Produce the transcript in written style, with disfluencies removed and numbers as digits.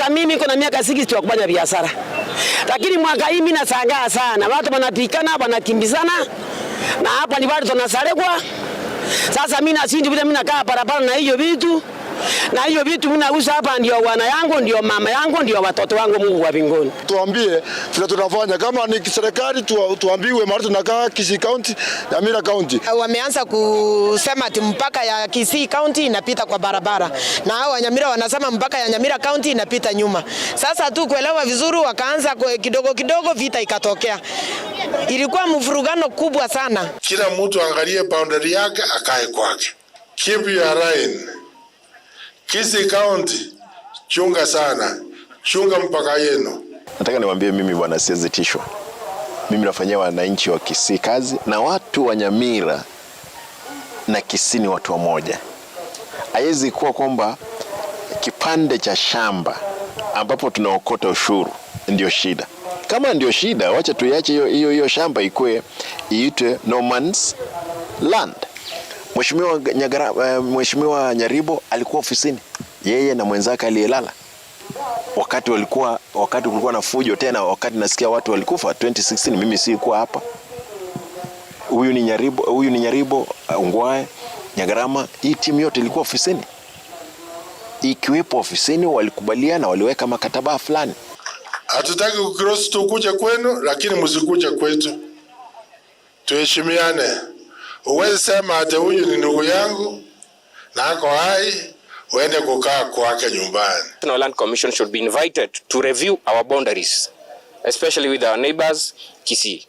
Sasa mimi niko na miaka 60 ya kufanya biashara, lakini mwaka hii mimi nashangaa sana, watu wanapikana, wanakimbizana na hapa ni watu tunasalegwa. Sasa mimi nashindi vile mimi nakaa barabara na hiyo vitu na hiyo vitu mimi nauza hapa, ndio wana yangu, ndio mama yangu, ndio watoto wangu. Mungu wa mbinguni. Tuambie vile tunafanya, kama ni serikali tuambiwe mahali tunakaa Kisii County, Nyamira County. Wameanza kusema ati mpaka ya Kisii County inapita kwa barabara, na hao Wanyamira wanasema mpaka ya Nyamira County inapita nyuma. Sasa tu kuelewa vizuri, wakaanza kidogo kidogo, vita ikatokea. Ilikuwa mvurugano kubwa sana. Kila mtu angalie boundary yake akae kwake. Keep your line. Kisii County, chunga sana, chunga mpaka yenu. Nataka niwaambie mimi bwana, siwezi tishwa. Mimi nafanyia wananchi wa Kisii kazi na watu wa Nyamira na Kisii ni watu wamoja. Haiwezi kuwa kwamba kipande cha shamba ambapo tunaokota ushuru ndio shida. Kama ndio shida, wacha tuiache hiyo hiyo hiyo shamba ikue iitwe no man's land. Mheshimiwa Nyagara, Mheshimiwa Nyaribo alikuwa ofisini yeye na mwenzake aliyelala wakati kulikuwa na fujo tena, wakati nasikia watu walikufa 2016, mimi sikuwa hapa. Huyu ni Nyaribo, huyu ni Nyaribo, Ongwae, Nyagarama, hii timu yote ilikuwa ofisini, ikiwepo ofisini, walikubaliana, waliweka makataba fulani. Hatutaki kucross tukuje kwenu, lakini msikuje kwetu. Tuheshimiane. Uwezi sema ati huyu ni ndugu yangu na ako hai, uende kukaa kwake nyumbani. National Land Commission should be invited to review our boundaries, especially with our neighbors, Kisii.